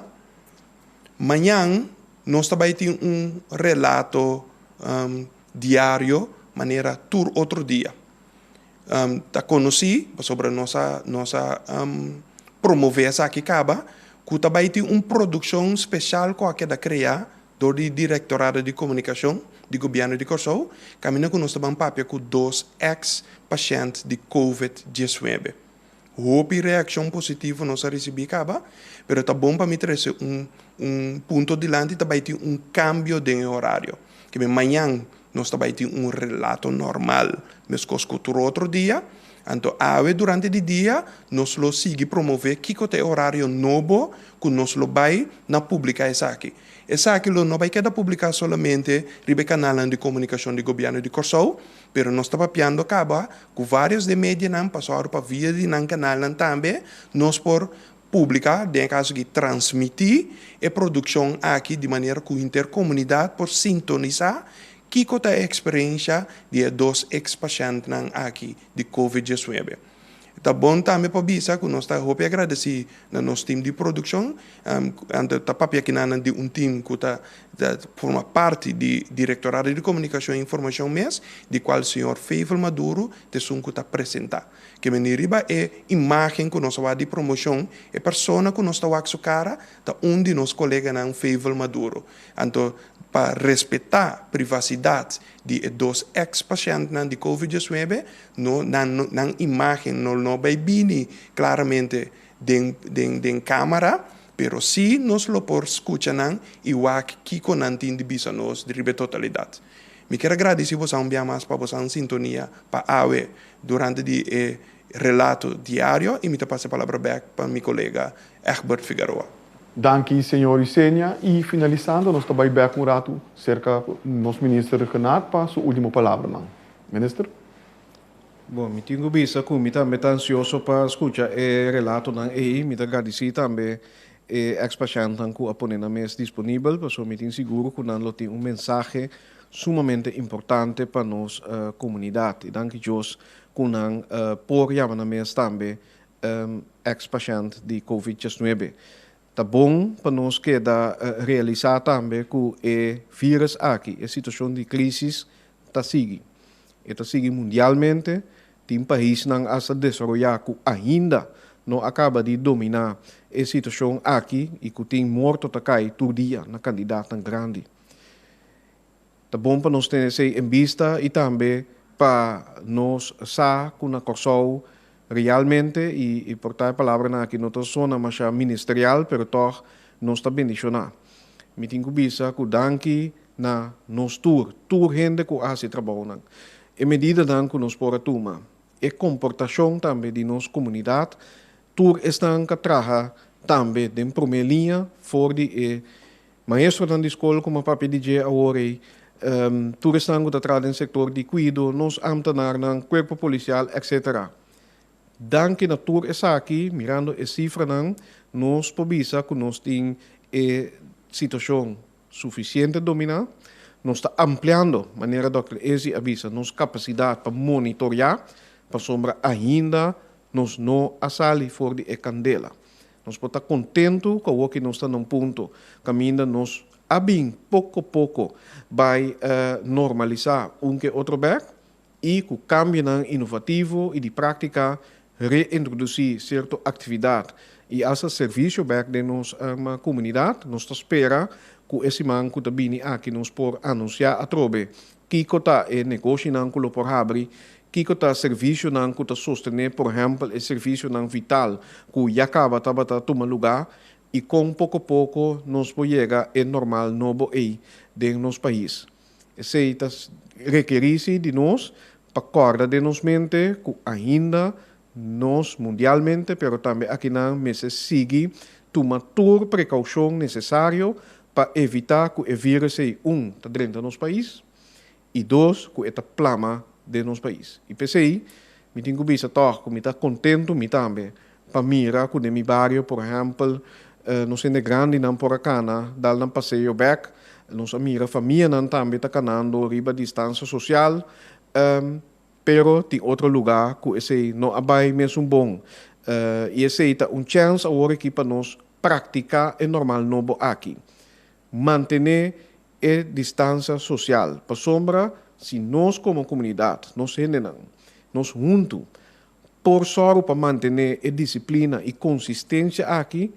mañan nos ta bai tin un relato diario manera tur otro dia. Ta konosí, pasobra nos a nos a promové esaki kaba, ku ta bai tin un produkshon speshal ku a keda kreá dor di Direktorado di Komunikashon di Gobièrnu di Kòrsou, kaminda ku nos ta ban papia ku dos eks pashènt di covid 19. Hopi reakshon positivo nos a risibí kaba, pero ta bon pa mi trese un un punto dilanti, ta bai tin un kambio den e orario. Ke men mañan nos ta bai tin un relato normal meskos ku tur otro dia, anto awe durante di dia nos lo sigui promové kiko ta e orario nobo ku nos lo bai na publiká esaki. Esaki lo no bai keda publiká solamente riba e kanalnan di komunikashon di gobièrnu di Kòrsou, Pero nos ta papiando kaba ku vários den medianan pasado pa via di nan kanalnan tambe nos por publiká, den e kaso aki transmití e produkshon aki di manera ku henter komunidat por sintonisá kiko ta e eksperensha di e dos eks pashèntnan aki di covid 19. Ta bon tambe pa bisa ku nos ta hopi agradesí na nos tim di produkshon. Anto ta papia kinanan di un tim ku ta forma parti di Direktorado di Komunikashon i Informashon mes, di kual señor Fevel Maduro ta esun ku ta presentá. Ke meni riba e imágen ku nos a wak di promoshon, e persona ku nos ta wak su kara ta un di nos koleganan Fevel Maduro. Anto pa respetá privasidat di e dos eks pashèntnan di covid 19, No, nan, nan imagen no, no bay bini claramente den, den, den camara, pero si nos lo por scucha nan y wak kico nan tin di bisa nos riba e totalidad. Mi kier a gradici bosan un bia mas pa bosan sintonia pa awe durante di e relato diario y mi ta pasa e palabra bek pa mi colega Egbert Figaroa. Danki señor Isenia y finalisando nos ta bay bek un rato cerca nos minister Rhuggenaath pa su ultimo palabranan. Minister? Bon, mi tin ku bisa ku mi tambe ta ansioso pa skucha e relatonan ei. Mi ta gradisí tambe E ex pashèntnan ku a pone nan mes disponibel, pasobra mi tin sigur ku nan lo tin un mensahe sumamente importante pa nos komunidat. I danki Dios ku nan por yama nan mes tambe ex pashènt di Covid 19. Ta bon pa nos keda realisá tambe ku e vírus aki, e situashon di krísis ta sigui. E ta sigui mundialmente, tin paisnan asta desaroyá ku ainda no a kaba di dominá e situashon aki i ku tin morto ta kai tur dia na kandidatnan grandi. Ta bon pa nos tene esei en bista i tambe pa nos sa ku na Kòrsou realmente, i por ta e palabranan aki no ta sona masha ministerial, pero tòg nos ta bendishoná. Mi tin ku bisa ku danki na nos tur, tur hende ku a hasi trabounan. E medidanan ku nos por a tuma, e komportashon tambe di nos komunidat, tur esnan ka traha tambe den promé liña for di e maestronan di skol ku mi a papia di dje awor ei, tur esnan ku ta traha den sektor di kuido, nos amtenarnan, kuerpo polisial, etcetera. Danki na tur esaki, mirando e sifranan, nos por bisa ku nos tin e situashon sufisiente dominá. Nos ta ampliando, manera dòkter Ezi a bisa, nos kapasidat pa monitoriá, pasobra ainda nos no a sali for di e kandela. Nos por ta kontentu ku awoki nos ta na un punto kaminda nos a bin poko poko bai normalisá un ke otro bèk i ku kambionan inovativo i di práktika reintrodusí sierto aktividat i asta servisio bèk den nos komunidat. Nos ta spera ku e siman ku ta bini aki nos por anunsiá atrobe kiko ta e negoshinan ku lo por habri, kiko ta servisionan ku ta sostené por ehèmpel e servisionan vital ku ya kaba tabata tuma lugá i kon poko poko nos por yega e normal nobo ei den nos pais. Esei ta rekerí si di nos pa kòrda den nos mente ku ainda nos mundialmente pero tambe akinan mester sigui tuma tur prekoushon nesesario pa evitá ku e vírus ei un ta drenta nos pais i dos ku e ta plama den nos pais. I p'esei mi tin ku bisa tòg ku mi ta kontentu mi tambe pa mira ku den mi bario por ehèmpel nos hende grandinan por a kana dal nan paseo bèk, nos a mira famianan tambe ta kanando riba distansia sosial, pero tin otro lugá ku esei no a bai mesun bon. I esei ta un chèns awor aki pa nos praktiká e normal nobo aki. Mantené e distansia sosial, pasobra si nos komo komunidat, nos hendenan, nos huntu Por sòru pa mantené e disiplina i konsistensia aki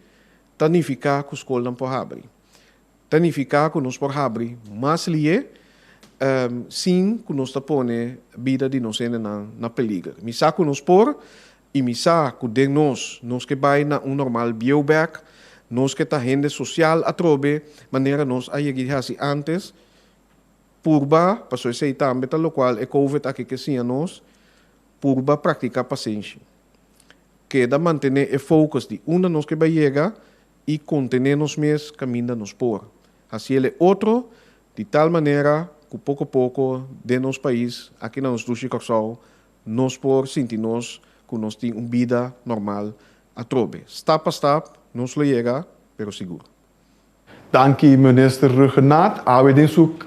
ta nifiká ku skolnan por habri. Ta nifiká ku nos por habri mas lié sin ku nos ta pone bida di nos hendenan na peliger. Mi sa ku nos por i mi sa ku den nos, nos ke bai na un normal bieu bèk, nos ke ta hende sosial atrobe manera nos a yega di hasi ántes. Purba, pasobra esei tambe ta lokual e covid aki ke siña nos, Purba praktiká pasenshi. Keda mantené e focus di unda nos ke bai yega i kontené nos mes kaminda nos por. Hasiel e otro di tal manera ku poko poko den nos pais, aki na nos dushi Kòrsou, nos por sinti nos ku nos tin un bida normal atrobe. Stap pa stap nos lo yega, pero sigur. Danki Minister Rhuggenaath. Awe den su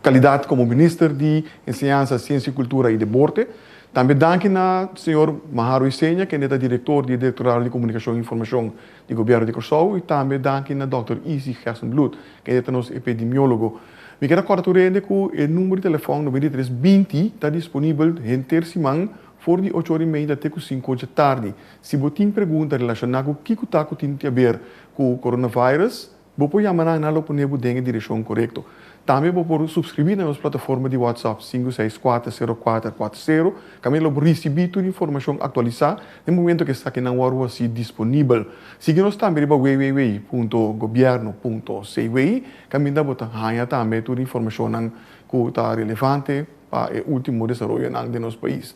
calidad como Minister di Enseñansa, Ciencia, Cultura y Deporte. Tambe danki na señor Maharo Isenia, kende ta Director di e Directorado di Comunicacion y Informacion di Gobierno di Corsou y tambe danki na Dòkter Izzy Gerstenbluth, kende ta nos epidemiologo. Mi kier a corda tur hende cu e number di telefon 93 20 ta disponibel henter siman for di ocho ora y media te cu cinco dje tardi. Si bo tin pregunta relaciona cu kico ta cu tin di haber cu coronavirus, bo por yama nan, nan lo pone bo den e direccion corecto. Tambe bo por subscribi na nos plataforma di WhatsApp 5640440, caminda lo bo ricibi tur informacion actualisa den momento cu esakinan wòrdu haci disponibel. Sigui nos tambe riba www.gobierno.cw, caminda bo ta haña tambe tur informacionnan cu ta relevante pa e ultimo desaroyonan den nos pais.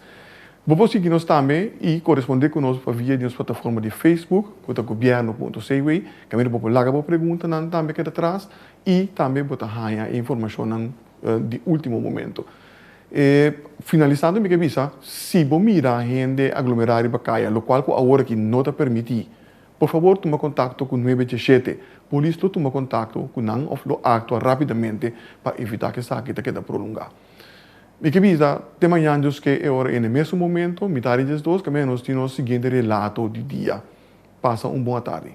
Bo por sigui nos tambe i korespondé ku nos pa via di nos plataforma di Facebook ku ta gobierno punto cw. Kaminda bo por laga bo preguntanan tambe keda tras i tambe bo ta haña e informashonnan di ultimo momento. E finalisando mi ke bisa, si bo mira hende aglomerá riba kaya, lokual ku awor aki no ta permití. Por fabor tuma kontakto ku 977. Polis lo tuma kontakto ku nan òf lo aktua rápidamente pa evitá ku esaki ta keda prolongá. Mi ke bisa te mañan Dios ke e ora ei na e mesun momento, mitar di 12, kaminda nos tin nos siguiente relato di dia. Pasa un bon atardi.